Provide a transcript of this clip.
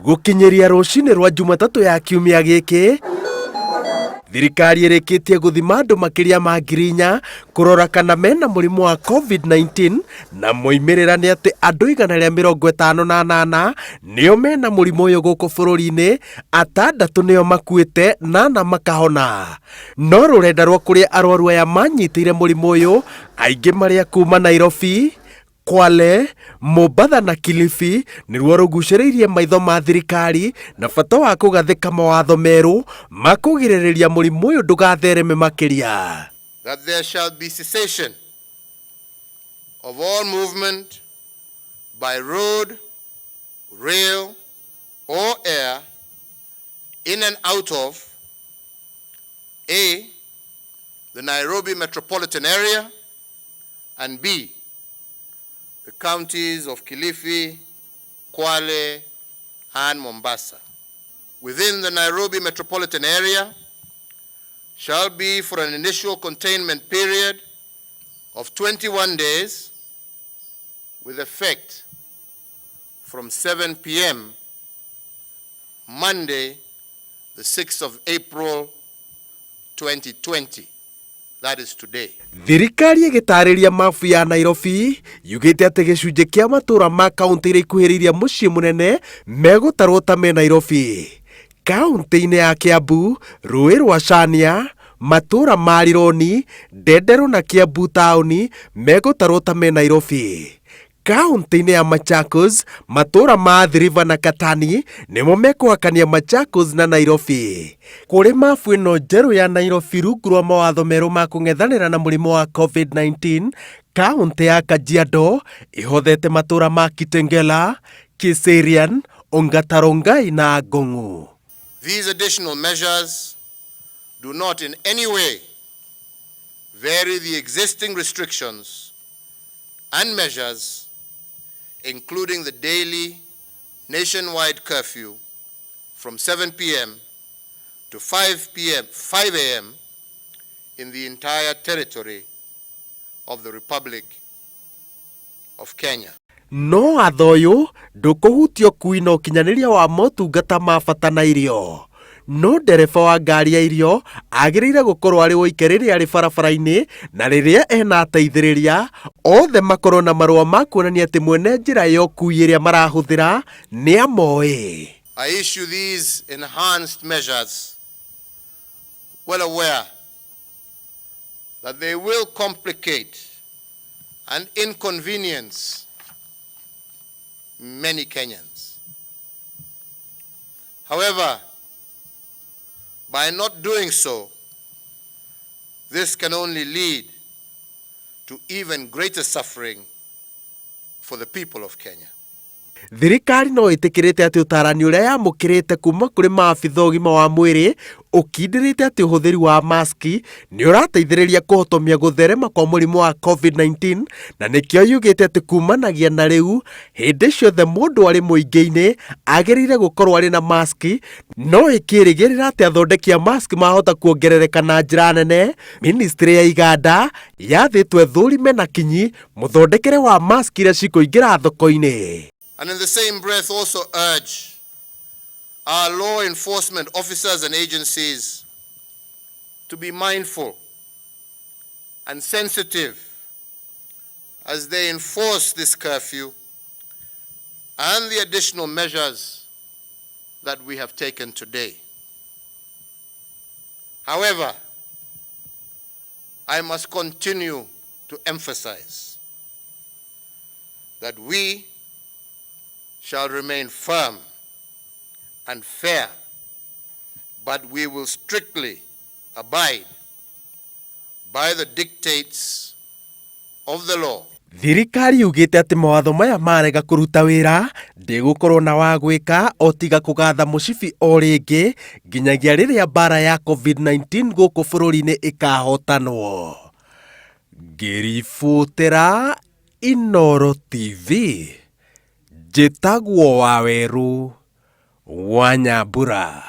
Gũkinyĩria rũcinĩ rwa Jumatatũ ya kiumia gĩkĩ, thirikari ĩrĩkĩtie gũthima andũ makĩria ma 4,000 kũrora kana mena mũrimũ wa COVID-19 na moimĩrĩra nĩ atĩ andũ 158 nĩo mena mũrimũ ũyũ gũkũ bũrũri-inĩ, atandatũ nĩo makuĩte na ana makahona. No rũrenda rwa kũrĩa arwaru aya manyitĩire mũrimũ ũyũ aingĩ marĩa kuma Nairobi, Kwale, Mombatha na Kilifi nĩruo rũgucĩrĩirie maitho ma thirikari na bata wa kũgathĩka mawatho merũ ma kũgirĩrĩria mũrimũ ũyũ ndũgathereme makĩria. That there shall be cessation of all movement by road, rail or air in and out of A, the Nairobi metropolitan area, and B, the counties of Kilifi, Kwale, and Mombasa. Within the Nairobi metropolitan area shall be for an initial containment period of 21 days with effect from 7 p.m. Monday, the 6th of April, 2020. That is today. Thirikari ĩgĩtarĩria mabu ya Nairobi yugĩte atĩ gĩcunjĩ kĩa matũũra ma kaũntĩ iria ikuhĩrĩirie mũciĩ mũnene megũtarwo ta me Nairobi. Kaũntĩ-inĩ ya Kiambu, rũĩ rwa Chania, matũũra ma Rironi, Ndenderũ na Kiambu taũni megũtarwo ta me Nairobi. Kaũntĩ-inĩ ya Machakos, matũũra ma Athi River na Katani nĩmo mekũhakania Machakos na Nairobi. Kũrĩ mabu ĩno njerũ ya Nairobi rungu rwa mawatho merũ ma kũng'ethanĩra na mũrimũ wa COVID-19, kaũntĩ ya Kajiado ĩhothete matũũra ma Kitengela, Kiserian, Ongata Rongai na Ngong'u. These additional measures do not in any way vary the existing restrictions and measures, including the daily nationwide curfew from 7 p.m. to 5 a.m. in the entire territory of the Republic of Kenya. No watho ũyũ ndũkũhutia ũkui na ũkinyanĩria wa motungata ma bata na irio. No ndereba wa ngari ya irio agĩrĩire gũkorwo arĩ woike rĩrĩa arĩ barabara-inĩ na rĩrĩa ena ateithĩrĩria, othe makorwo na marũa ma kuonania atĩ mwene njĩra ya ũkui ĩrĩa marahũthĩra nĩ amoĩ. I issue these enhanced measures well aware that they will complicate and inconvenience many Kenyans. However, by not doing so, this can only lead to even greater suffering for the people of Kenya. Thirikari no ĩtĩkĩrĩte atĩ ũtarani ũrĩa yamũkĩrĩte kuma kũrĩ maabitha ũgima wa mwĩrĩ ũkindĩrĩte atĩ ũhũthĩri wa maski nĩ ũrateithĩrĩria kũhotomia gũtherema kwa mũrimũ wa COVID-19 na nĩkĩo yugĩte atĩ kumanagia na rĩu hĩndĩ ciothe mũndũ arĩ mũingĩ-inĩ agĩrĩire gũkorwo arĩ na maski no ĩkĩrĩgĩrĩra atĩ athondeki a maski mahota kuongerereka na njĩra nene. Ministry ya iganda yathĩtwo ĩthũrime na kinyi mũthondekere wa maski iria cikũingĩra thoko-inĩ. And in the same breath also urge our law enforcement officers and agencies to be mindful and sensitive as they enforce this curfew and the additional measures that we have taken today. However, I must continue to emphasize that we shall remain firm and fair, but we will strictly abide by the dictates of the law. Thirikari yugĩte atĩ mawatho maya marega kũruta wĩra ndĩgũkorwo na wa gwĩka o tiga kũgatha mũcibi o rĩngĩ nginyagia rĩrĩa mbara ya COVID-19 gũkũ bũrũri-inĩ ĩkahotanwo. Ngĩribotera Inooro TV, njĩtagwo Wawerũ wa Nyambura.